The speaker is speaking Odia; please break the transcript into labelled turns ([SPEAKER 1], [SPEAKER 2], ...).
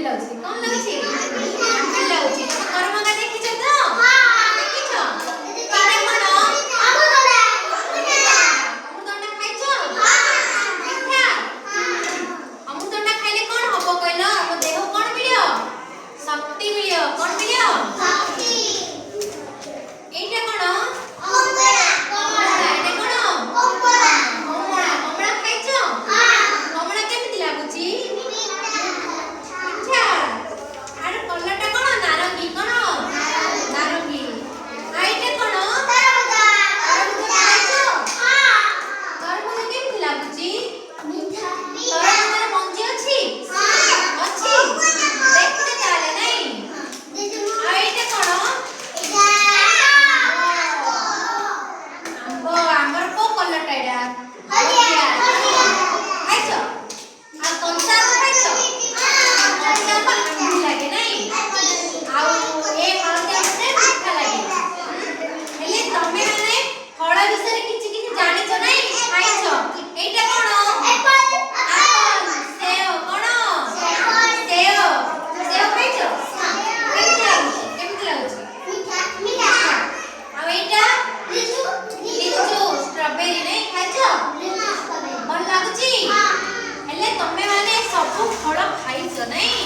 [SPEAKER 1] ଲାଗୁଛି। କଣ ଲାଗୁଛି? ଆମ୍ବିଳ ଲାଗୁଛି। ତମେ କରମଙ୍ଗା ଦେଖିଛ ତ? ଦେଖିଛ? ଏଇଟା କଣ? ଅମୃତଭଣ୍ଡା ଖାଇଛ? ମିଠା। ଅମୃତଭଣ୍ଡା ଖାଇଲେ କଣ ହବ କହିଲ? ଆମ ଦେହ କଣ ମିଳିବ? ଶକ୍ତି ମିଳିବ। କଣ ମିଳିବ? ଏଇଟା କଣ? କମଳା। ଏଇଟା କଣ? କମଳା। କମଳା ଖାଇଛ? କମଳା କେମିତି ଲାଗୁଛି? ମିଠା। ଆର କଲରଟା କଣ? ନାରଙ୍ଗୀ। କଣ? ନାରଙ୍ଗୀ। ଆଉ ଏଇଟା କଣ? ତରଭୁଜ। ଖାଇଛ? ତରଭୁଜ କେମିତି ଲାଗୁଛି? ତରଭୁଜର ମଞ୍ଜି ଅଛି? ଅଛି। ଦେଖିଛ ତାହେଲେ, ନାଇଁ? ଆଉ ଏଇଟା କଣ? ଆମ୍ବ। ଆମ୍ବର କୋଉ କଲରଟା ଏଇଟା? ହଳଦିଆ। ଖାଇଛ? ଆଉ କଞ୍ଚା ଆମ୍ବ ଖାଇଛ? କଞ୍ଚା ଆମ୍ବ ଆମ୍ବିଳ ଲାଗେ, ନାଇଁ? ଆଉ ଏ ହଳଦିଆ ଆମ୍ବଟା ମିଠା ଲାଗେ। ହେଲେ ତମେ ମାନେ ଫଳ ବିଷୟରେ କିଛି କିଛି ଜାଣିଛ, ନାଇଁ? ଖାଇଛ। ଏଇଟା କଣ? ଆପଲ, ସେଓ। କଣ? ସେଓ। ସେଓ ଖାଇଛ? କେମିତି ଲାଗୁଛି? କେମିତି ଲାଗୁଛି? ଆଉ ଏଇଟା ଲିଚୁ, ଷ୍ଟ୍ରବେରୀ, ନାଇଁ? ଖାଇଛ? ଭଲ ଲାଗୁଛି? ହେଲେ ତମେ ମାନେ ସବୁ ଫଳ ଖାଇଛ, ନାଇଁ?